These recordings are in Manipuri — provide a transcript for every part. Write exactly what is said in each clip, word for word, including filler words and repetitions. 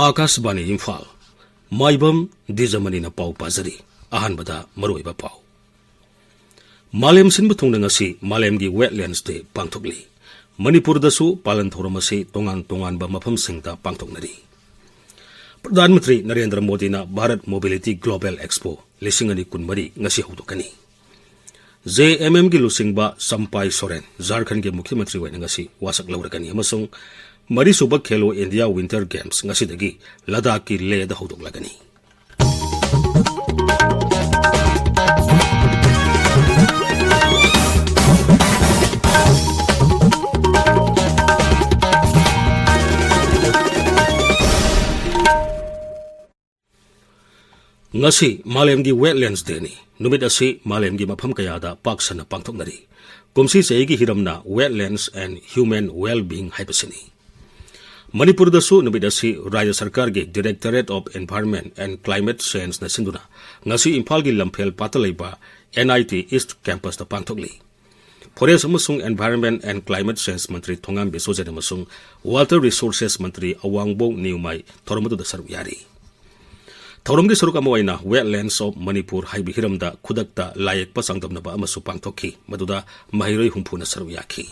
ꯑꯥꯀꯥꯁꯕꯥꯅꯤ ꯏꯝꯐꯥꯜ, ꯃꯥꯏꯕꯝ ꯗꯤꯖꯃꯅꯤꯅ ꯄꯥꯎ ꯄꯥꯖꯔꯤ꯫ ꯑꯍꯥꯟꯕꯗ ꯃꯔꯨꯑꯣꯏꯕ ꯄꯥꯎ꯫ ꯃꯥꯂꯦꯝ ꯁꯤꯟꯕ ꯊꯨꯡꯅ ꯉꯁꯤ ꯃꯥꯂꯦꯝꯒꯤ Wetlands Day ꯄꯥꯡꯊꯣꯛꯂꯤ꯫ ꯃꯅꯤꯄꯨꯔꯗꯁꯨ ꯄꯥꯂꯟ ꯊꯧꯔꯝ ꯑꯁꯤ ꯇꯣꯉꯥꯟ ꯇꯣꯉꯥꯟꯕ ꯃꯐꯝꯁꯤꯡꯗ ꯄꯥꯡꯊꯣꯛꯅꯔꯤ꯫ ꯄ꯭ꯔꯙꯥꯟ ꯃꯟꯇ꯭ꯔꯤ ꯅꯔꯦꯟꯗ꯭ꯔ ꯃꯣꯗꯤꯅ ꯚꯥꯔꯠ Mobility Global Expo ꯂꯤꯁꯤꯡ ꯑꯅꯤ ꯀꯨꯟꯃꯔꯤ ꯉꯁꯤ ꯍꯧꯗꯣꯛꯀꯅꯤ꯫ JMMꯒꯤ ꯂꯨꯆꯤꯡꯕ ꯆꯝꯄꯥꯏ ꯁꯣꯔꯦꯟ ꯖꯥꯔꯈꯟꯒꯤ ꯃꯨꯈ꯭ꯌ ꯃꯟꯇ꯭ꯔꯤ ꯑꯣꯏꯅ ꯉꯁꯤ ꯋꯥꯁꯛ ꯂꯧꯔꯒꯅꯤ ꯑꯃꯁꯨꯡ ꯃꯔꯤꯁꯨꯕ ꯈꯦꯂꯣ ꯏꯟꯗꯤꯌꯥ Winter Games ꯉꯁꯤꯗꯒꯤ ꯂꯗꯥꯈꯀꯤ ꯂꯦꯗ ꯍꯧꯗꯣꯛꯂꯒꯅꯤ꯫ ꯉꯁꯤ ꯃꯥꯂꯦꯝꯒꯤ Wetlands Dayꯅꯤ꯫ ꯅꯨꯃꯤꯠ ꯑꯁꯤ ꯃꯥꯂꯦꯝꯒꯤ ꯃꯐꯝ ꯀꯌꯥꯗ ꯄꯥꯛ ꯁꯟꯅ ꯄꯥꯡꯊꯣꯛꯅꯔꯤ꯫ ꯀꯨꯝꯁꯤ ꯆꯍꯤꯒꯤ ꯍꯤꯔꯝꯅ Wetlands and Human Well-being ꯍꯥꯏꯕꯁꯤꯅꯤ꯫ ꯃꯅꯤꯄꯨꯔꯗꯁꯨ ꯅꯨꯃꯤꯠ ꯑꯁꯤ ꯔꯥꯖ꯭ꯌ ꯁꯔꯀꯥꯔꯒꯤ Directorate of Environment and Climate Changeꯅ ꯁꯤꯟꯗꯨꯅ ꯉꯁꯤ ꯏꯝꯐꯥꯜꯒꯤ ꯂꯝꯐꯦꯜ ꯄꯥꯠꯇ ꯂꯩꯕ NIT East Campusꯇ ꯄꯥꯡꯊꯣꯛꯂꯤ꯫ Forest ꯑꯃꯁꯨꯡ Environment and Climate Change ꯃꯟꯇ꯭ꯔꯤ ꯊꯣꯉꯥꯝ ꯕꯤꯁ꯭ꯋꯖꯤꯠ ꯑꯃꯁꯨꯡ Water Resources ꯃꯟꯇ꯭ꯔꯤ ꯑꯋꯥꯡꯕꯣꯛ ꯅꯤꯎꯃꯥꯏ ꯊꯧꯔꯝ ꯑꯗꯨꯗ ꯁꯔꯨꯛ ꯌꯥꯔꯤ꯫ ꯊꯧꯔꯝꯒꯤ ꯁꯔꯨꯛ ꯑꯃ ꯑꯣꯏꯅ Wetlands of Manipur ꯍꯥꯏꯕ ꯍꯤꯔꯝꯗ ꯈꯨꯗꯛꯇ ꯂꯥꯏꯌꯦꯛꯄ ꯆꯥꯡꯗꯝꯅꯕ ꯑꯃꯁꯨ ꯄꯥꯡꯊꯣꯛꯈꯤ, ꯃꯗꯨꯗ ꯃꯍꯩꯔꯣꯏ ꯍꯨꯝꯐꯨꯅ ꯁꯔꯨꯛ ꯌꯥꯈꯤ꯫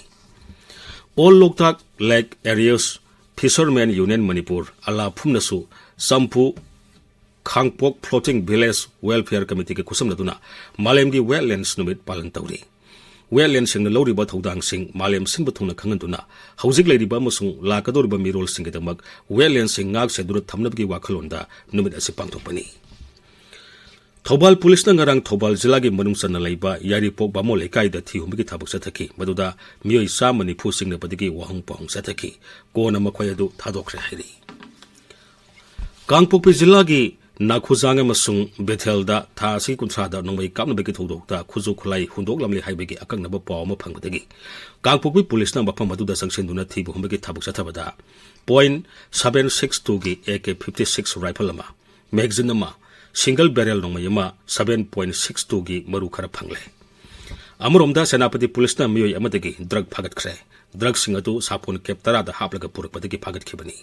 All Loktak Lake Areas Fishermen Union Manipur, ꯑꯂꯥ ꯐꯨꯝꯅꯁꯨ ꯆꯝꯐꯨ ꯈꯥꯡꯄꯣꯛ Floating Village Welfare Committeeꯒ ꯈꯨꯠꯁꯝꯅꯗꯨꯅ ꯃꯥꯂꯦꯝꯒꯤ Wetlands ꯅꯨꯃꯤꯠ ꯄꯥꯂꯟ ꯇꯧꯔꯤ꯫ Wetlandꯁꯤꯡꯅ ꯂꯧꯔꯤꯕ ꯊꯧꯗꯥꯡꯁꯤꯡ ꯃꯥꯂꯦꯝ ꯁꯤꯟꯕ ꯊꯨꯡꯅ ꯈꯪꯍꯟꯗꯨꯅ ꯍꯧꯖꯤꯛ ꯂꯩꯔꯤꯕ ꯑꯃꯁꯨꯡ ꯂꯥꯛꯀꯗꯧꯔꯤꯕ ꯃꯤꯔꯣꯜꯁꯤꯡꯒꯤꯗꯃꯛ Wetlandꯁꯤꯡ ꯉꯥꯛ ꯁꯦꯟꯗꯨꯅ ꯊꯝꯅꯕꯒꯤ ꯋꯥꯈꯜꯂꯣꯟꯗ ꯅꯨꯃꯤꯠ ꯑꯁꯤ ꯄꯥꯡꯊꯣꯛꯄꯅꯤ꯫ ꯊꯧꯕꯥꯜ ꯄꯨꯂꯤꯁꯅ ꯉꯔꯥꯡ ꯊꯧꯕꯥꯜ ꯖꯤꯂꯥꯒꯤ ꯃꯅꯨꯡ ꯆꯟꯅ ꯂꯩꯕ ꯌꯥꯏꯔꯤꯄꯣꯛ ꯕꯥꯃꯣꯟ ꯂꯩꯀꯥꯏꯗ ꯊꯤ ꯍꯨꯝꯕꯒꯤ ꯊꯕꯛ ꯆꯠꯊꯈꯤ, ꯃꯗꯨꯗ ꯃꯤꯑꯣꯏ ꯆꯥꯝꯃ ꯅꯤꯐꯨ ꯆꯤꯡꯅꯕꯗꯒꯤ ꯋꯥꯍꯣꯡ ꯄꯥꯎꯍꯣꯡ ꯆꯠꯊꯈꯤ꯫ ꯀꯣꯟꯅ ꯃꯈꯣꯏ ꯑꯗꯨ ꯊꯥꯗꯣꯛꯈ꯭ꯔꯦ ꯍꯥꯏꯔꯤ꯫ ꯀꯥꯡꯄꯣꯛꯄꯤ ꯖꯤꯂꯥꯒꯤ ꯅꯥꯈꯨꯖꯥꯡ ꯑꯃꯁꯨꯡ ꯕꯦꯊꯦꯜꯗ ꯊꯥ ꯑꯁꯤꯒꯤ ꯀꯨꯟꯊ꯭ꯔꯥꯗ ꯅꯣꯡꯃꯩ ꯀꯥꯞꯅꯕꯒꯤ ꯊꯧꯗꯣꯛꯇ ꯈꯨꯠꯁꯨ ꯈꯨꯠꯂꯥꯏ ꯍꯨꯟꯗꯣꯛꯂꯝꯂꯦ ꯍꯥꯏꯕꯒꯤ ꯑꯀꯛꯅꯕ ꯄꯥꯎ ꯑꯃ ꯐꯪꯕꯗꯒꯤ ꯀꯥꯡꯄꯣꯛꯄꯤ ꯄꯨꯂꯤꯁꯅ ꯃꯐꯝ ꯑꯗꯨꯗ ꯆꯪꯁꯤꯟꯗꯨꯅ ꯊꯤꯕ ꯍꯨꯝꯕꯒꯤ ꯊꯕꯛ ꯆꯠꯊꯕꯗ point seven six twoꯒꯤ AK fifty six rifle ꯑꯃ, magazine ꯑꯃ, single barrel ꯅꯣꯡꯃꯩ ꯑꯃ, seven point six twoꯒꯤ ꯃꯔꯨ ꯈꯔ ꯐꯪꯂꯦ꯫ ꯑꯃꯔꯣꯝꯗ ꯁꯦꯅꯥꯄꯇꯤ ꯄꯨꯂꯤꯁꯅ ꯃꯤꯑꯣꯏ ꯑꯃꯗꯒꯤ drug ꯐꯥꯒꯠꯈ꯭ꯔꯦ꯫ Drugꯁꯤꯡ ꯑꯗꯨ ꯁꯥꯄꯣꯟ cap ꯇꯔꯥꯗ ꯍꯥꯞꯂꯒ ꯄꯨꯔꯛꯄꯗꯒꯤ ꯐꯥꯒꯠꯈꯤꯕꯅꯤ꯫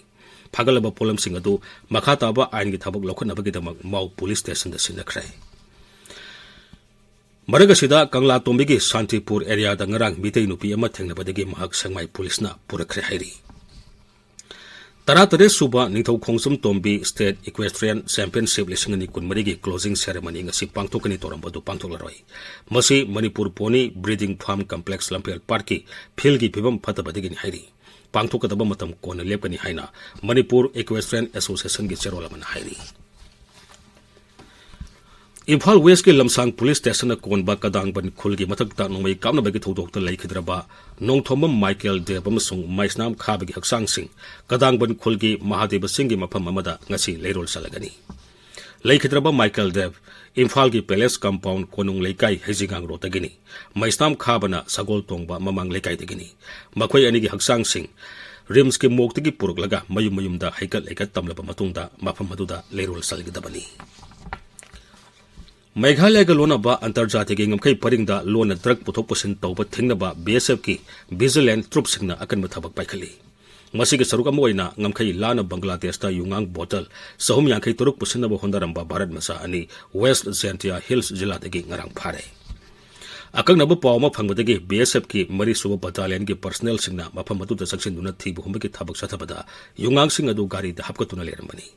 ꯐꯥꯒꯠꯂꯕ ꯄꯣꯠꯂꯝꯁꯤꯡ ꯑꯗꯨ ꯃꯈꯥ ꯇꯥꯕ ꯑꯥꯏꯟꯒꯤ ꯊꯕꯛ ꯂꯧꯈꯠꯅꯕꯒꯤꯗꯃꯛ ꯃꯥꯎ ꯄꯨꯂꯤꯁ ꯁ꯭ꯇꯦꯁꯟꯗ ꯁꯤꯟꯅꯈ꯭ꯔꯦ꯫ ꯃꯔꯛ ꯑꯁꯤꯗ, ꯀꯪꯂꯥꯇꯣꯝꯕꯤꯒꯤ ꯁꯥꯟꯇꯤꯄꯨꯔ ꯑꯦꯔꯤꯌꯥꯗ ꯉꯔꯥꯡ ꯃꯤꯇꯩ ꯅꯨꯄꯤ ꯑꯃ ꯊꯦꯡꯅꯕꯗꯒꯤ ꯃꯍꯥꯛ ꯁꯦꯛꯃꯥꯏ ꯄꯨꯂꯤꯁꯅ ꯄꯨꯔꯛꯈ꯭ꯔꯦ ꯍꯥꯏꯔꯤ꯫ ꯇꯔꯥꯇꯔꯦꯠ ꯁꯨꯕ ꯅꯤꯡꯊꯧ ꯈꯣꯡꯖꯝ ꯇꯣꯝꯕꯤ State Equestrian Championship ꯂꯤꯁꯤꯡ ꯑꯅꯤ ꯀꯨꯟꯃꯔꯤꯒꯤ closing ceremony ꯉꯁꯤ ꯄꯥꯡꯊꯣꯛꯀꯅꯤ ꯇꯧꯔꯝꯕ ꯑꯗꯨ ꯄꯥꯡꯊꯣꯛꯂꯔꯣꯏ꯫ ꯃꯁꯤ Manipur Pony Breeding Farm Complex ꯂꯝꯐꯦꯜ ꯄꯥꯠꯀꯤ ꯐꯤꯜꯒꯤ ꯐꯤꯕꯝ ꯐꯠꯇꯕꯗꯒꯤꯅꯤ ꯍꯥꯏꯔꯤ꯫ ꯄꯥꯡꯊꯣꯛꯀꯗꯕ ꯃꯇꯝ ꯀꯣꯟꯅ ꯂꯦꯞꯀꯅꯤ ꯍꯥꯏꯅ ꯃꯅꯤꯄꯨꯔ Equestrian Associationꯒꯤ ꯆꯦꯔꯣꯜ ꯑꯃꯅ ꯍꯥꯏꯔꯤ꯫ ꯏꯝꯐꯥꯜ ꯋꯦꯁꯀꯤ ꯂꯝꯁꯥꯡ ꯄꯨꯂꯤꯁ ꯁ꯭ꯇꯦꯁꯟꯅ ꯀꯣꯟꯕ ꯀꯗꯥꯡꯕꯟ ꯈꯨꯜꯒꯤ ꯃꯊꯛꯇ ꯅꯣꯡꯃꯩ ꯀꯥꯞꯅꯕꯒꯤ ꯊꯧꯗꯣꯛꯇ ꯂꯩꯈꯤꯗ꯭ꯔꯕ ꯅꯣꯡꯊꯣꯝꯕꯝ ꯃꯥꯏꯀꯦꯜ ꯗꯦꯕ ꯑꯃꯁꯨꯡ ꯃꯩꯁꯅꯥꯝ ꯈꯥꯕꯒꯤ ꯍꯛꯆꯥꯡꯁꯤꯡ ꯀꯗꯥꯡꯕꯟ ꯈꯨꯜꯒꯤ ꯃꯍꯥꯗꯦꯕ ꯆꯤꯡꯒꯤ ꯃꯐꯝ ꯑꯃꯗ ꯉꯁꯤ ꯂꯩꯔꯣꯜ ꯆꯜꯂꯒꯅꯤ꯫ ꯂꯩꯈꯤꯗ꯭ꯔꯕ ꯃꯥꯏꯀꯦꯜ ꯗꯦꯕ ꯏꯝꯐꯥꯜꯒꯤ ꯄꯦꯂꯦꯁ ꯀꯝꯄꯥꯎꯟ ꯀꯣꯅꯨꯡ ꯂꯩꯀꯥꯏ ꯍꯩꯖꯤꯡꯒꯥꯡ ꯔꯣꯗꯇꯒꯤꯅꯤ꯫ ꯃꯩꯁꯅꯥꯝ ꯈꯥꯕꯅ ꯁꯒꯣꯜ ꯇꯣꯡꯕ ꯃꯃꯥꯡ ꯂꯩꯀꯥꯏꯗꯒꯤꯅꯤ꯫ ꯃꯈꯣꯏ ꯑꯅꯤꯒꯤ ꯍꯛꯆꯥꯡꯁꯤꯡ ꯔꯤꯝꯁꯀꯤ ꯃꯣꯔꯒꯇꯒꯤ ꯄꯨꯔꯛꯂꯒ ꯃꯌꯨꯝ ꯃꯌꯨꯝꯗ ꯍꯩꯀꯠ ꯂꯩꯀꯠ ꯇꯝꯂꯕ ꯃꯇꯨꯡꯗ ꯃꯐꯝ ꯑꯗꯨꯗ ꯂꯩꯔꯣꯜ ꯆꯜꯒꯗꯕꯅꯤ꯫ ꯃꯦꯘꯥꯂꯌꯒ ꯂꯣꯟꯅꯕ ꯑꯟꯇꯔꯖꯥꯇꯤꯌꯒꯤ ꯉꯝꯈꯩ ꯄꯔꯤꯡꯗ ꯂꯣꯟꯅ drug ꯄꯨꯊꯣꯛ ꯄꯨꯁꯤꯟ ꯇꯧꯕ ꯊꯤꯡꯅꯕ BSFꯀꯤ vigilance troops ꯁꯤꯡꯅ ꯑꯀꯟꯕ ꯊꯕꯛ ꯄꯥꯏꯈꯠꯂꯤ꯫ ꯃꯁꯤꯒꯤ ꯁꯔꯨꯛ ꯑꯃ ꯑꯣꯏꯅ ꯉꯝꯈꯩ ꯂꯥꯟꯅ ꯕꯪꯒ꯭ꯂꯥꯗꯦꯁꯇ ꯌꯨꯉꯥꯡ bottle ꯆꯍꯨꯝ ꯌꯥꯡꯈꯩ ꯇꯔꯨꯛ ꯄꯨꯁꯤꯟꯅꯕ ꯍꯣꯠꯅꯔꯝꯕ ꯚꯥꯔꯠ ꯃꯆꯥ ꯑꯅꯤ West Jaintia Hills ꯖꯤꯂꯥꯗꯒꯤ ꯉꯔꯥꯡ ꯐꯥꯔꯦ꯫ ꯑꯀꯛꯅꯕ ꯄꯥꯎ ꯑꯃ ꯐꯪꯕꯗꯒꯤ BSFꯀꯤ ꯃꯔꯤꯁꯨꯕ battalionꯒꯤ personnelꯁꯤꯡꯅ ꯃꯐꯝ ꯑꯗꯨꯗ ꯆꯪꯁꯤꯟꯗꯨꯅ ꯊꯤꯕ ꯍꯨꯝꯕꯒꯤ ꯊꯕꯛ ꯆꯠꯊꯕꯗ ꯌꯨꯉꯥꯡꯁꯤꯡ ꯑꯗꯨ ꯒꯥꯔꯤꯗ ꯍꯥꯞꯀꯠꯇꯨꯅ ꯂꯩꯔꯝꯕꯅꯤ꯫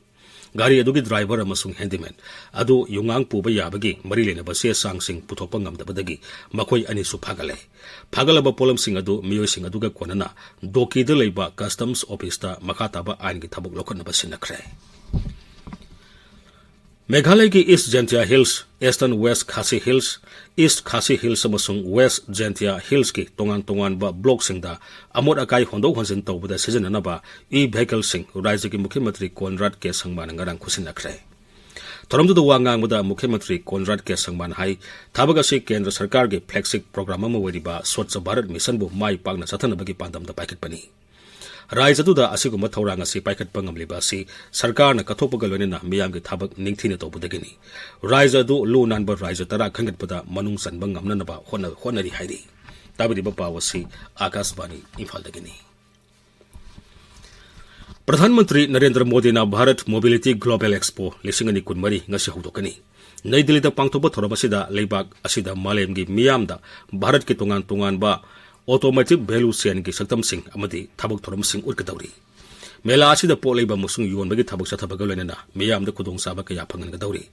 ꯒꯥꯔꯤ ꯑꯗꯨꯒꯤ driver ꯑꯃꯁꯨꯡ handyman ꯑꯗꯨ ꯌꯨꯉꯥꯡ ꯄꯨꯕ ꯌꯥꯕꯒꯤ ꯃꯔꯤ ꯂꯩꯅꯕ ꯆꯦ ꯆꯥꯡꯁꯤꯡ ꯄꯨꯊꯣꯛꯄ ꯉꯝꯗꯕꯗꯒꯤ ꯃꯈꯣꯏ ꯑꯅꯤꯁꯨ ꯐꯥꯒꯠꯂꯦ꯫ ꯐꯥꯒꯠꯂꯕ ꯄꯣꯠꯂꯝꯁꯤꯡ ꯑꯗꯨ ꯃꯤꯑꯣꯏꯁꯤꯡ ꯑꯗꯨꯒ ꯀꯣꯟꯅꯅ ꯗꯣꯀꯤꯗ ꯂꯩꯕ customs officeꯇ ꯃꯈꯥ ꯇꯥꯕ ꯑꯥꯏꯟꯒꯤ ꯊꯕꯛ ꯂꯧꯈꯠꯅꯕ ꯁꯤꯟꯅꯈ꯭ꯔꯦ꯫ ꯃꯦꯘꯥꯂꯌꯒꯤ East Jaintia Hills, Eastern West Khasi Hills, East Khasi Hills ꯑꯃꯁꯨꯡ West Jaintia Hillsꯀꯤ ꯇꯣꯉꯥꯟ ꯇꯣꯉꯥꯟꯕ blockꯁꯤꯡꯗ ꯑꯃꯣꯠ ꯑꯀꯥꯏ ꯍꯣꯟꯗꯣꯛ ꯍꯣꯟꯖꯤꯟ ꯇꯧꯕꯗ ꯁꯤꯖꯤꯟꯅꯅꯕ e-vehicleꯁꯤꯡ ꯔꯥꯖ꯭ꯌꯒꯤ ꯃꯨꯈ꯭ꯌ ꯃꯟꯇ꯭ꯔꯤ ꯀꯣꯟꯔꯥꯗ ꯀꯦ ꯁꯪꯃꯥꯅ ꯉꯔꯥꯡ ꯈꯨꯠꯁꯤꯟꯅꯈ꯭ꯔꯦ꯫ ꯊꯧꯔꯝꯗꯨꯗ ꯋꯥ ꯉꯥꯡꯕꯗ ꯃꯨꯈ꯭ꯌ ꯃꯟꯇ꯭ꯔꯤ ꯀꯣꯟꯔꯥꯗ ꯀꯦ ꯁꯪꯃꯥꯅ ꯍꯥꯏ, ꯊꯕꯛ ꯑꯁꯤ ꯀꯦꯟꯗ꯭ꯔ ꯁꯔꯀꯥꯔꯒꯤ flagship program ꯑꯃ ꯑꯣꯏꯔꯤꯕ ꯁ꯭ꯋꯥꯆ ꯚꯥꯔꯠ ꯃꯤꯁꯟꯕꯨ ꯃꯥꯏ ꯄꯥꯛꯅ ꯆꯠꯊꯅꯕꯒꯤ ꯄꯥꯟꯗꯝꯗ ꯄꯥꯏꯈꯠꯄꯅꯤ꯫ ꯔꯥꯖ꯭ꯌ ꯑꯗꯨꯗ ꯑꯁꯤꯒꯨꯝꯕ ꯊꯧꯔꯥꯡ ꯑꯁꯤ ꯄꯥꯏꯈꯠꯄ ꯉꯝꯂꯤꯕ ꯑꯁꯤ ꯁꯔꯀꯥꯔꯅ ꯀꯠꯊꯣꯛꯄꯒ ꯂꯣꯏꯅꯅ ꯃꯤꯌꯥꯝꯒꯤ ꯊꯕꯛ ꯅꯤꯡꯊꯤꯅ ꯇꯧꯕꯗꯒꯤꯅꯤ꯫ ꯔꯥꯖ꯭ꯌ ꯑꯗꯨ ꯂꯨ ꯅꯥꯟꯕ ꯔꯥꯖ꯭ꯌ ꯇꯔꯥ ꯈꯟꯒꯠꯄꯗ ꯃꯅꯨꯡ ꯆꯟꯕ ꯉꯝꯅꯅꯕ ꯍꯣꯠꯅ-, ꯍꯣꯠꯅꯔꯤ ꯍꯥꯏꯔꯤ꯫ ꯇꯥꯕꯤꯔꯤꯕ ꯄꯥꯎ ꯑꯁꯤ ꯑꯥꯀꯥꯁꯕꯥꯅꯤ ꯏꯝꯐꯥꯜꯗꯒꯤꯅꯤ꯫ ꯄ꯭ꯔꯙꯥꯟ ꯃꯟꯇ꯭ꯔꯤ ꯅꯔꯦꯟꯗ꯭ꯔ ꯃꯣꯗꯤꯅ ꯚꯥꯔꯠ ꯃꯣꯕꯤꯂꯤꯇꯤ ꯒ꯭ꯂꯣꯕꯦꯜ ꯑꯦꯛꯁꯄꯣ ꯂꯤꯁꯤꯡ ꯑꯅꯤ ꯀꯨꯟꯃꯔꯤ ꯉꯁꯤ ꯍꯧꯗꯣꯛꯀꯅꯤ꯫ ꯅꯩ ꯗꯤꯜꯂꯤꯗ ꯄꯥꯡꯊꯣꯛꯄ ꯊꯧꯔꯝ ꯑꯁꯤꯗ ꯂꯩꯕꯥꯛ ꯑꯁꯤꯗ ꯃꯥꯂꯦꯝꯒꯤ ꯃꯤꯌꯥꯝꯗ ꯚꯥꯔꯠꯀꯤ ꯇꯣꯉꯥꯟ ꯇꯣꯉꯥꯟꯕ automotive value chainꯒꯤ ꯁꯛꯇꯝꯁꯤꯡ ꯑꯃꯗꯤ ꯊꯕꯛ ꯊꯧꯔꯝꯁꯤꯡ ꯎꯠꯀꯗꯧꯔꯤ꯫ ꯃꯦꯂꯥ ꯑꯁꯤꯗ ꯄꯣꯠ ꯂꯩꯕ ꯑꯃꯁꯨꯡ ꯌꯣꯟꯕꯒꯤ ꯊꯕꯛ ꯆꯠꯊꯕꯒ ꯂꯣꯏꯅꯅ ꯃꯤꯌꯥꯝꯗ ꯈꯨꯗꯣꯡꯆꯥꯕ ꯀꯌꯥ ꯐꯪꯍꯟꯒꯗꯧꯔꯤ꯫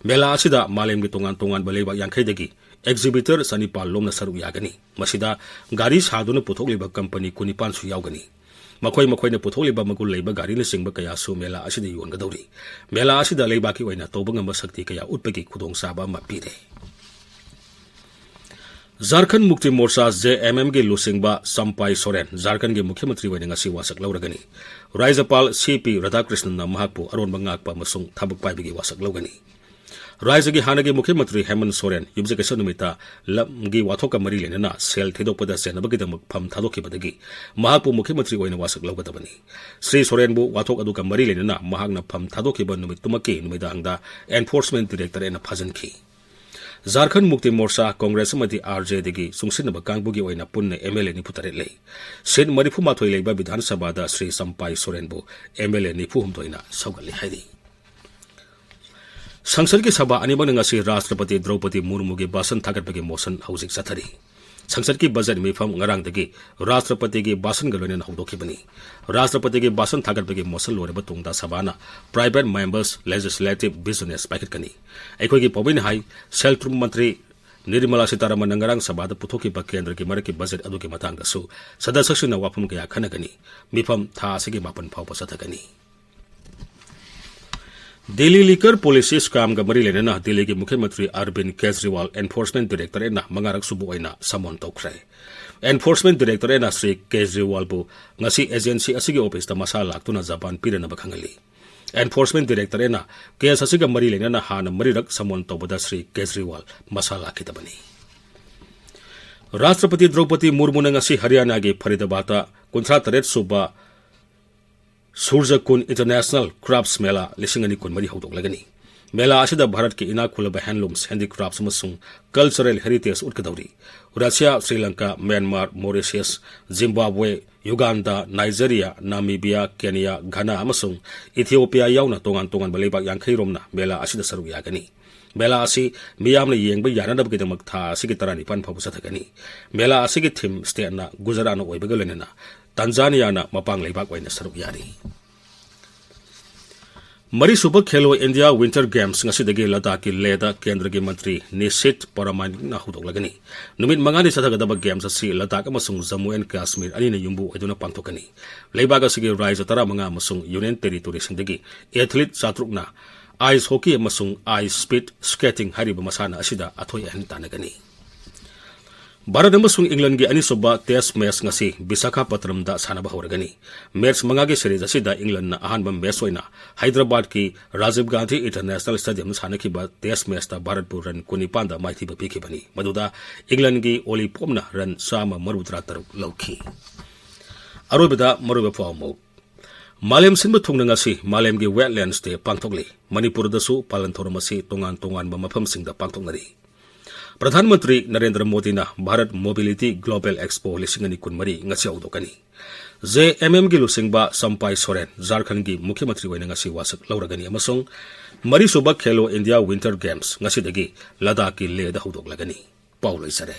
ꯃꯦꯂꯥ ꯑꯁꯤꯗ ꯃꯥꯂꯦꯝꯒꯤ ꯇꯣꯉꯥꯟ ꯇꯣꯉꯥꯟꯕ ꯂꯩꯕꯥꯛ ꯌꯥꯡꯈꯩꯗꯒꯤ exhibitor ꯆꯅꯤꯄꯥꯟ ꯂꯣꯝꯅ ꯁꯔꯨꯛ ꯌꯥꯒꯅꯤ꯫ ꯃꯁꯤꯗ ꯒꯥꯔꯤ ꯁꯥꯗꯨꯅ ꯄꯨꯊꯣꯛꯂꯤꯕ ꯀꯝꯄꯅꯤ ꯀꯨꯟꯅꯤꯄꯥꯟꯁꯨ ꯌꯥꯎꯒꯅꯤ꯫ ꯃꯈꯣꯏ ꯃꯈꯣꯏꯅ ꯄꯨꯊꯣꯛꯂꯤꯕ ꯃꯒꯨꯟ ꯂꯩꯕ ꯒꯥꯔꯤꯅꯆꯤꯡꯕ ꯀꯌꯥꯁꯨ ꯃꯦꯂꯥ ꯑꯁꯤꯗ ꯌꯣꯟꯒꯗꯧꯔꯤ꯫ ꯃꯦꯂꯥ ꯑꯁꯤꯗ ꯂꯩꯕꯥꯛꯀꯤ ꯑꯣꯏꯅ ꯇꯧꯕ ꯉꯝꯕ ꯁꯛꯇꯤ ꯀꯌꯥ ꯎꯠꯄꯒꯤ ꯈꯨꯗꯣꯡꯆꯥꯕ ꯑꯃ ꯄꯤꯔꯦ꯫ ꯖꯥꯔꯈꯟ ꯃꯨꯛꯇꯤ ꯃꯣꯔꯆꯥ, JMMꯒꯤ ꯂꯨꯆꯤꯡꯕ ꯆꯝꯄꯥꯏ ꯁꯣꯔꯦꯟ ꯖꯥꯔꯈꯟꯒꯤ ꯃꯨꯈ꯭ꯌ ꯃꯟꯇ꯭ꯔꯤ ꯑꯣꯏꯅ ꯉꯁꯤ ꯋꯥꯁꯛ ꯂꯧꯔꯒꯅꯤ꯫ ꯔꯥꯖ꯭ꯌꯄꯥꯜ ꯁꯤ ꯄꯤ ꯔꯥꯙꯥꯀ꯭ꯔꯤꯁꯅꯟꯅ ꯃꯍꯥꯛꯄꯨ ꯑꯔꯣꯟꯕ ꯉꯥꯛꯄ ꯑꯃꯁꯨꯡ ꯊꯕꯛ ꯄꯥꯏꯕꯒꯤ ꯋꯥꯁꯛ ꯂꯧꯒꯅꯤ꯫ ꯔꯥꯖ꯭ꯌꯒꯤ ꯍꯥꯟꯅꯒꯤ ꯃꯨꯈ꯭ꯌ ꯃꯟꯇ꯭ꯔꯤ ꯍꯦꯃꯟ ꯁꯣꯔꯦꯟ ꯌꯨꯝꯖꯀꯩꯁ ꯅꯨꯃꯤꯠꯇ ꯂꯝꯒꯤ ꯋꯥꯊꯣꯛꯀ ꯃꯔꯤ ꯂꯩꯅꯅ ꯁꯦꯜ ꯊꯩꯗꯣꯛꯄꯗ ꯆꯦꯟꯅꯕꯒꯤꯗꯃꯛ ꯐꯝ ꯊꯥꯗꯣꯛꯈꯤꯕꯗꯒꯤ ꯃꯍꯥꯛꯄꯨ ꯃꯨꯈ꯭ꯌ ꯃꯟꯇ꯭ꯔꯤ ꯑꯣꯏꯅ ꯋꯥꯁꯛ ꯂꯧꯒꯗꯕꯅꯤ꯫ ꯁ꯭ꯔꯤ ꯁꯣꯔꯦꯟꯕꯨ ꯋꯥꯊꯣꯛ ꯑꯗꯨꯒ ꯃꯔꯤ ꯂꯩꯅꯅ ꯃꯍꯥꯛꯅ ꯐꯝ ꯊꯥꯗꯣꯛꯈꯤꯕ ꯅꯨꯃꯤꯠꯇꯨꯃꯛꯀꯤ ꯅꯨꯃꯤꯗꯥꯡꯗ enforcement directorateꯅ ꯐꯥꯖꯤꯟꯈꯤ꯫ ꯖꯥꯔꯈꯟ ꯃꯨꯛꯇꯤ ꯃꯣꯔꯆꯥ, ꯀꯣꯡꯒ꯭ꯔꯦꯁ ꯑꯃꯗꯤ RJDꯒꯤ ꯆꯨꯡꯁꯤꯟꯅꯕ ꯀꯥꯡꯕꯨꯒꯤ ꯑꯣꯏꯅ ꯄꯨꯟꯅ MLA ꯅꯤꯐꯨ ꯇꯔꯦꯠ ꯂꯩ꯫ ꯁꯤꯠ ꯃꯔꯤꯐꯨ ꯃꯥꯊꯣꯏ ꯂꯩꯕ ꯕꯤꯙꯥꯟ ꯁꯚꯥꯗ ꯁ꯭ꯔꯤ ꯆꯝꯄꯥꯏ ꯁꯣꯔꯦꯟꯕꯨ MLA ꯅꯤꯐꯨ ꯍꯨꯝꯗꯣꯏꯅ ꯁꯧꯒꯠꯂꯤ ꯍꯥꯏꯔꯤ꯫ ꯁꯪꯁꯠꯀꯤ ꯁꯚꯥ ꯑꯅꯤꯃꯛꯅ ꯉꯁꯤ ꯔꯥꯁꯇ꯭ꯔꯄꯇꯤ ꯗ꯭ꯔꯧꯄꯗꯤ ꯃꯨꯔꯃꯨꯒꯤ ꯚꯥꯁꯟ ꯊꯥꯒꯠꯄꯒꯤ ꯃꯣꯁꯟ ꯍꯧꯖꯤꯛ ꯆꯠꯊꯔꯤ꯫ ꯁꯪꯁꯠꯀꯤ ꯕꯖꯦꯠ ꯃꯤꯐꯝ ꯉꯔꯥꯡꯗꯒꯤ ꯔꯥꯁꯇ꯭ꯔꯄꯇꯤꯒꯤ ꯚꯥꯁꯟꯒ ꯂꯣꯏꯅꯅ ꯍꯧꯗꯣꯛꯈꯤꯕꯅꯤ꯫ ꯔꯥꯁꯇ꯭ꯔꯄꯇꯤꯒꯤ ꯚꯥꯁꯟ ꯊꯥꯒꯠꯄꯒꯤ ꯃꯣꯁꯟ ꯂꯣꯏꯔꯕ ꯇꯨꯡꯗ ꯁꯚꯥꯅ private members legislative business ꯄꯥꯏꯈꯠꯀꯅꯤ꯫ ꯑꯩꯈꯣꯏꯒꯤ ꯄꯥꯎꯃꯤꯅ ꯍꯥꯏ, ꯁꯦꯜ ꯊꯨꯝ ꯃꯟꯇ꯭ꯔꯤ ꯅꯤꯔꯃꯂꯥ ꯁꯤꯇꯥꯔꯥꯃꯟꯅ ꯉꯔꯥꯡ ꯁꯚꯥꯗ ꯄꯨꯊꯣꯛꯈꯤꯕ ꯀꯦꯟꯗ꯭ꯔꯒꯤ ꯃꯔꯛꯀꯤ ꯕꯖꯦꯠ ꯑꯗꯨꯒꯤ ꯃꯇꯥꯡꯗꯁꯨ ꯁꯗꯁ꯭ꯌꯁꯤꯡꯅ ꯋꯥꯐꯝ ꯀꯌꯥ ꯈꯟꯅꯒꯅꯤ꯫ ꯃꯤꯐꯝ ꯊꯥ ꯑꯁꯤꯒꯤ ꯃꯥꯄꯟ ꯐꯥꯎꯕ ꯆꯠꯊꯒꯅꯤ꯫ ꯗꯤꯜꯂꯤ liquor policy scamꯒ ꯃꯔꯤ ꯂꯩꯅꯅ ꯗꯤꯜꯂꯤꯒꯤ ꯃꯨꯈ꯭ꯌ ꯃꯟꯇ꯭ꯔꯤ ꯑꯔꯕꯤꯟ ꯀꯦꯖꯔꯤꯋꯥꯜ enforcement directorateꯅ ꯃꯉꯥꯔꯛ ꯁꯨꯕ ꯑꯣꯏꯅ summon ꯇꯧꯈ꯭ꯔꯦ꯫ Enforcement directorateꯅ ꯁ꯭ꯔꯤ ꯀꯦꯖꯔꯤꯋꯥꯜꯕꯨ ꯉꯁꯤ agency ꯑꯁꯤꯒꯤ ꯑꯣꯐꯤꯁꯇ ꯃꯁꯥ ꯂꯥꯛꯇꯨꯅ ꯖꯕꯥꯟ ꯄꯤꯔꯅꯕ ꯈꯪꯍꯜꯂꯤ꯫ Enforcement directorateꯅ case ꯑꯁꯤꯒ ꯃꯔꯤ ꯂꯩꯅꯅ ꯍꯥꯟꯅ ꯃꯔꯤꯔꯛ summon ꯇꯧꯕꯗ ꯁ꯭ꯔꯤ ꯀꯦꯖꯔꯤꯋꯥꯜ ꯃꯁꯥ ꯂꯥꯛꯈꯤꯗꯕꯅꯤ꯫ ꯔꯥꯁꯇ꯭ꯔꯄꯇꯤ ꯗ꯭ꯔꯧꯄꯗꯤ ꯃꯨꯔꯃꯨꯅ ꯉꯁꯤ ꯍꯔꯤꯌꯥꯅꯥꯒꯤ ꯐꯔꯤꯗꯥꯕꯥꯗꯇ ꯀꯨꯟꯊ꯭ꯔꯥ ꯇꯔꯦꯠ ꯁꯨꯕ ꯁꯨꯔꯖꯀꯨꯟ International Crafts Mela ꯂꯤꯁꯤꯡ ꯑꯅꯤ ꯀꯨꯟꯃꯔꯤ ꯍꯧꯗꯣꯛꯂꯒꯅꯤ꯫ ꯃꯦꯂꯥ ꯑꯁꯤꯗ ꯚꯥꯔꯠꯀꯤ ꯏꯅꯥꯛ ꯈꯨꯜꯂꯕ handlooms, handicrafts ꯑꯃꯁꯨꯡ cultural heritage ꯎꯠꯀꯗꯧꯔꯤ꯫ Russia, Sri Lanka, Myanmar, Mauritius, Zimbabwe, Uganda, Nigeria, Namibia, Kenya, Ghana ꯑꯃꯁꯨꯡ ꯏꯊꯤꯑꯣꯄꯤꯌꯥ ꯌꯥꯎꯅ ꯇꯣꯉꯥꯟ ꯇꯣꯉꯥꯟꯕ ꯂꯩꯕꯥꯛ ꯌꯥꯡꯈꯩ ꯔꯣꯝꯅ ꯃꯦꯂꯥ ꯑꯁꯤꯗ ꯁꯔꯨꯛ ꯌꯥꯒꯅꯤ꯫ ꯃꯦꯂꯥ ꯑꯁꯤ ꯃꯤꯌꯥꯝꯅ ꯌꯦꯡꯕ ꯌꯥꯅꯅꯕꯒꯤꯗꯃꯛ ꯊꯥ ꯑꯁꯤꯒꯤ ꯇꯔꯥꯅꯤꯄꯥꯟ ꯐꯥꯎꯕ ꯆꯠꯊꯒꯅꯤ꯫ ꯃꯦꯂꯥ ꯑꯁꯤꯒꯤ ꯊꯤꯝ ꯁ꯭ꯇꯦꯠꯅ ꯒꯨꯖꯔꯥꯠꯅ ꯑꯣꯏꯕꯒ ꯂꯣꯏꯅꯅ ꯇꯟꯖꯥꯅꯤꯌꯥꯅ ꯃꯄꯥꯡ ꯂꯩꯕꯥꯛ ꯑꯣꯏꯅ ꯁꯔꯨꯛ ꯌꯥꯔꯤ꯫ ꯃꯔꯤꯁꯨꯕ ꯈꯦꯂꯣ ꯏꯟꯗꯤꯌꯥ ꯋꯤꯟꯇꯔ ꯒꯦꯝꯁ ꯉꯁꯤꯗꯒꯤ ꯂꯗꯥꯈꯀꯤ ꯂꯦꯗ ꯀꯦꯟꯗ꯭ꯔꯒꯤ ꯃꯟꯇ꯭ꯔꯤ ꯅꯤꯁꯤꯠ ꯄꯔꯃꯥꯅꯤꯛꯅ ꯍꯧꯗꯣꯛꯂꯒꯅꯤ꯫ ꯅꯨꯃꯤꯠ ꯃꯉꯥꯅꯤ ꯆꯠꯊꯒꯗꯕ ꯒꯦꯝꯁ ꯑꯁꯤ ꯂꯗꯥꯈ ꯑꯃꯁꯨꯡ ꯖꯝꯃꯨ ꯑꯦꯟ ꯀꯥꯁꯃꯤꯔ ꯑꯅꯤꯅ ꯌꯨꯝꯕꯨ ꯑꯣꯏꯗꯨꯅ ꯄꯥꯡꯊꯣꯛꯀꯅꯤ꯫ ꯂꯩꯕꯥꯛ ꯑꯁꯤꯒꯤ ꯔꯥꯖ꯭ꯌ ꯇꯔꯥꯃꯉꯥ ꯑꯃꯁꯨꯡ ꯌꯨꯅꯤꯌꯟ ꯇꯦꯔꯤꯇꯣꯔꯤꯁꯤꯡꯗꯒꯤ ꯑꯦꯊꯂꯤꯠ ꯆꯥꯇ꯭ꯔꯨꯛꯅ ꯑꯥꯏꯁ ꯍꯣꯀꯤ ꯑꯃꯁꯨꯡ ꯑꯥꯏꯁ ꯁ꯭ꯄꯤꯗ ꯁ꯭ꯀꯦꯇꯤꯡ ꯍꯥꯏꯔꯤꯕ ꯃꯁꯥꯟꯅ ꯑꯁꯤꯗ ꯑꯊꯣꯏ ꯑꯍꯦꯟ ꯇꯥꯟꯅꯒꯅꯤ꯫ ꯚꯥꯔꯠ ꯑꯃꯁꯨꯡ ꯏꯪꯂꯦꯟꯒꯤ ꯑꯅꯤꯁꯨꯕ ꯇꯦꯁ ꯃꯦꯆ ꯉꯁꯤ ꯕꯤꯁꯥꯈꯥꯄꯠꯅꯝꯗ ꯁꯥꯟꯅꯕ ꯍꯧꯔꯒꯅꯤ꯫ ꯃꯦꯆ ꯃꯉꯥꯒꯤ ꯁꯦꯔꯤꯖ ꯑꯁꯤꯗ ꯏꯪꯂꯦꯟꯅ ꯑꯍꯥꯟꯕ ꯃꯦꯆ ꯑꯣꯏꯅ ꯍꯥꯏꯗ꯭ꯔꯕꯥꯗꯀꯤ ꯔꯥꯖꯤꯕ ꯒꯥꯟꯙꯤ ꯏꯟꯇꯔꯅꯦꯁꯅꯦꯜ ꯁ꯭ꯇꯦꯗꯤꯌꯝꯗ ꯁꯥꯟꯅꯈꯤꯕ ꯇꯦꯁ ꯃꯦꯆꯇ ꯚꯥꯔꯠꯄꯨ ꯔꯟ ꯀꯨꯟꯅꯤꯄꯥꯟꯗ ꯃꯥꯏꯊꯤꯕ ꯄꯤꯈꯤꯕꯅꯤ, ꯃꯗꯨꯗ ꯏꯪꯂꯦꯟꯒꯤ ꯑꯣꯂꯤ ꯄꯣꯞꯅ ꯔꯟ ꯆꯥꯝꯃ ꯃꯔꯤꯐꯨꯇꯔꯥ ꯇꯔꯨꯛ ꯂꯧꯈꯤ꯫ ꯑꯔꯣꯏꯕꯗ ꯃꯔꯨꯑꯣꯏꯕ ꯄꯥꯎ ꯑꯃꯨꯛ꯫ ꯃꯥꯂꯦꯝ ꯁꯤꯟꯕ ꯊꯨꯡꯅ ꯉꯁꯤ ꯃꯥꯂꯦꯝꯒꯤ Wetlands Day ꯄꯥꯡꯊꯣꯛꯂꯤ꯫ ꯃꯅꯤꯄꯨꯔꯗꯁꯨ ꯄꯥꯂꯟ ꯊꯧꯔꯝ ꯑꯁꯤ ꯇꯣꯉꯥꯟ ꯇꯣꯉꯥꯟꯕ ꯃꯐꯝꯁꯤꯡꯗ ꯄꯥꯡꯊꯣꯛꯅꯔꯤ꯫ ꯄ꯭ꯔꯙꯥꯟ ꯃꯟꯇ꯭ꯔꯤ ꯅꯔꯦꯟꯗ꯭ꯔ ꯃꯣꯗꯤꯅ ꯚꯥꯔꯠ ꯃꯣꯕꯤꯂꯤꯇꯤ ꯒ꯭ꯂꯣꯕꯦꯜ ꯑꯦꯛꯁꯄꯣ ꯂꯤꯁꯤꯡ ꯑꯅꯤ ꯀꯨꯟꯃꯔꯤ ꯉꯁꯤ ꯍꯧꯗꯣꯛꯀꯅꯤ꯫ ꯖꯦ ꯑꯦꯝ ꯑꯦꯝꯒꯤ ꯂꯨꯆꯤꯡꯕ ꯆꯝꯄꯥꯏ ꯁꯣꯔꯦꯟ ꯖꯥꯔꯈꯟꯒꯤ ꯃꯨꯈ꯭ꯌ ꯃꯟꯇ꯭ꯔꯤ ꯑꯣꯏꯅ ꯉꯁꯤ ꯋꯥꯁꯛ ꯂꯧꯔꯒꯅꯤ ꯑꯃꯁꯨꯡ ꯃꯔꯤꯁꯨꯕ ꯈꯦꯂꯣ ꯏꯟꯗꯤꯌꯥ ꯋꯤꯟꯇꯔ ꯒꯦꯝꯁ ꯉꯁꯤꯗꯒꯤ ꯂꯗꯥꯈꯀꯤ ꯂꯦꯗ ꯍꯧꯗꯣꯛꯂꯒꯅꯤ꯫ ꯄꯥꯎ ꯂꯣꯏꯁꯤꯟꯖꯔꯦ꯫